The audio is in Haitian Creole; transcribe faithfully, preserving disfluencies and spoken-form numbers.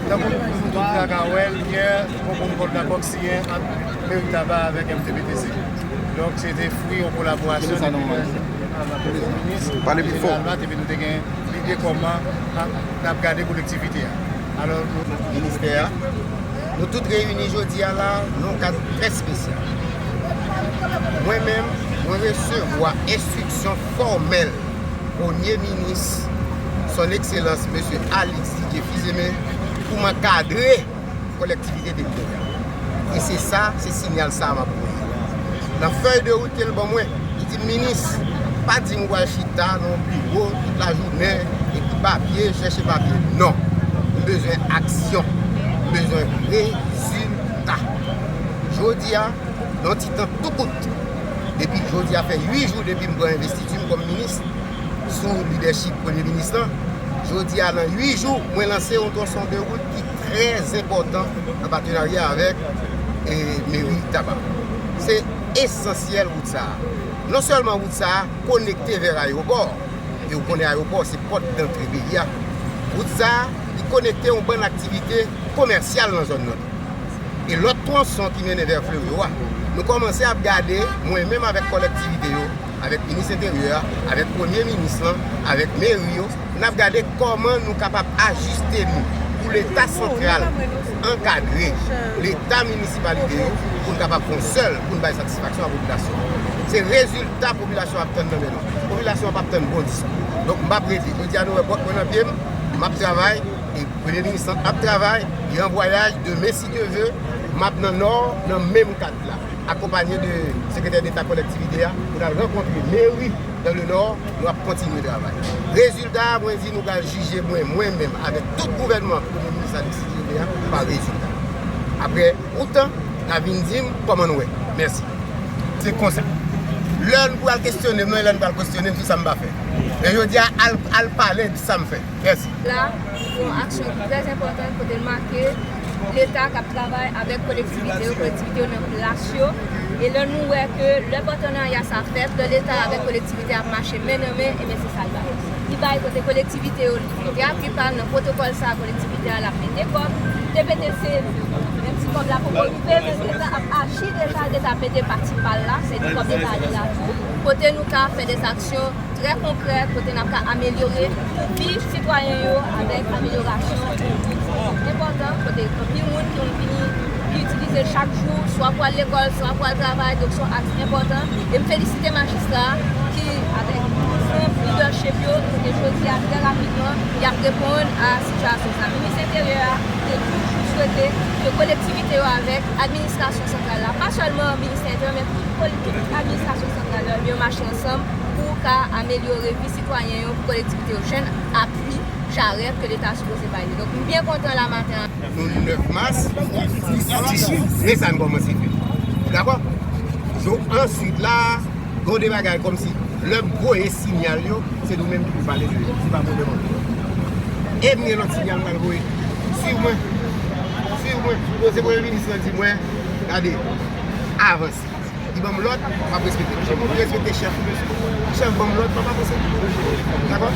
Tankou nou tout la ka wè l, yè, poko nou dakò k siyen ant meri Taba avèk M T B T C. Donk, se te fwi yon kolaborasyon depi lè minis jeneral la, epi nou te gen lide kòman n ap gade kolektivite a. Alò, nou, ministè a, nou tout reyini jodi a la nan yon kad trè espesyal. Mwen menm, mwen resevwa enstriksyon fòmèl Premye Minis, Son Ekselans Mesye Alix Didier Fils-Aimé, pou m ankadre kolektivite teritoryal. E se sa, se siyal sa m ap voye. Nan fèy de wout ke l ban mwen, li di m, "Minis, pa di m w pral chita nan yon biwo tout lajounen, epi papye, chèche papye." Non. M bezwen aksyon. M bezwen rezilta. Jodi a, nan yon ti tan tou kout, depi jodi a fè uit jou depi m pran envestiti m kòm minis, sou lidèchip Premye Minis lan, jodi a nan uit jou, mwen lanse yon twoson de wout ki trè enpòtan an patenarya avèk, e, meri Taba. Se esansyèl wout sa a. Non sèlman wout sa a konekte vè ayewopò, e ou konnen ayewopò se pòt dantre peyi a. Wout sa a, li konekte yon bann aktivite komèsyal nan zòn nan. E lòt twoson ki mennen vè Fleurot a, nou kòmanse ap gade, mwen menm avèk kolektivite yo, avèk minis enteryè a, avèk premye minis lan, avèk meri yo, n ap gade kòman nou kapab ajiste nou pou Leta santral ankadre Leta minisipalite yo, pou n kapab fè yon sèl, pou n bay satisfaksyon a popilasyon an. Se rezilta popilasyon ap tann nan men nou. Popilasyon an p ap tann bon diskou. Donk, m p ap rete. Jodi a, nou wè bòt mwen nan pye m, m ap travay, e premye minis lan ap travay, li an vwayaj, demen, si Dye ve, m ap nan Nò, nan menm kad la, akonpanye de sekretè deta kolektivite a, pou n al rankontre meri dans le Nord, nou ap kontinye travay. Rezilta a, mwen di nou pral jije mwen, mwen menm, avèk tout gouvènman premye minis Alexis Dieudonné a, pa rezilta. Apre yon tan, n a vin di m kòman n wè. Mèsi. Se konsa. Lè n pral kesyone m, non, lè n pral kesyone m sou sa m pa fè. Men jodi a, al, al pale de sa m fè. Mèsi. La, se yon aksyon ki trè enpòtan kote l make Leta k ap travay avèk kolektivite yo, kolektivite yo nan plas yo. E lè nou wè ke lè patenarya sa fèt, lè Leta avèk kolektivite ap mache men nan men, ebyen se sa l bay. Li bay kote kolektivite yo, li te apui pa l nan pwotokòl sa, kolektivite a l ap mete kòb. T P T C, menm si kòb la poko rive, men Leta ap aji deja, Leta ap mete pati pa l la, se di kòb Leta ale la tou. Kote nou ka fè de aksyon trè konkrè, kote n ap ka amelyore vi sitwayen yo avèk amelyorasyon enpòtan, kote anpil moun ki vini, ki itilize l chak jou, swa pou al lekòl, swa pou al travay, donk se yon aks enpòtan. E m felisite majistra a ki, avèk ansanm lidèchip yo, kote jodi a, trè rapidman, y ap reponn a sitiyasyon sa. Minis Enteryè a te toujou swete ke kolektivite yo avèk administrasyon santral la, pa sèlman ministè enteryè, men tout kol-, tout administrasyon santral yo, yo mache ansanm pou ka amelyore vi sitwayen yo, pou kolektivite yo jwenn apui jarèt ke Leta sipoze bay li. Donk, m byen kontan la maten an. Nou nèf mas, men sa n kòmanse fè. Dakò? Donk, answit la, gen de bagay kòmsi, lè m voye siyal yo, se nou menm ki pou pale de yo. Se pa pwoblèm anpil. E m gen lòt siyal m pral voye. Swiv mwen. Swiv mwen. Se premye minis lan di mwen, gade, avanse. Li ban m lòd, m ap respekte. Chèf, mwen respekte chèf. Chèf ban m lòd, m ap avanse. Dakò?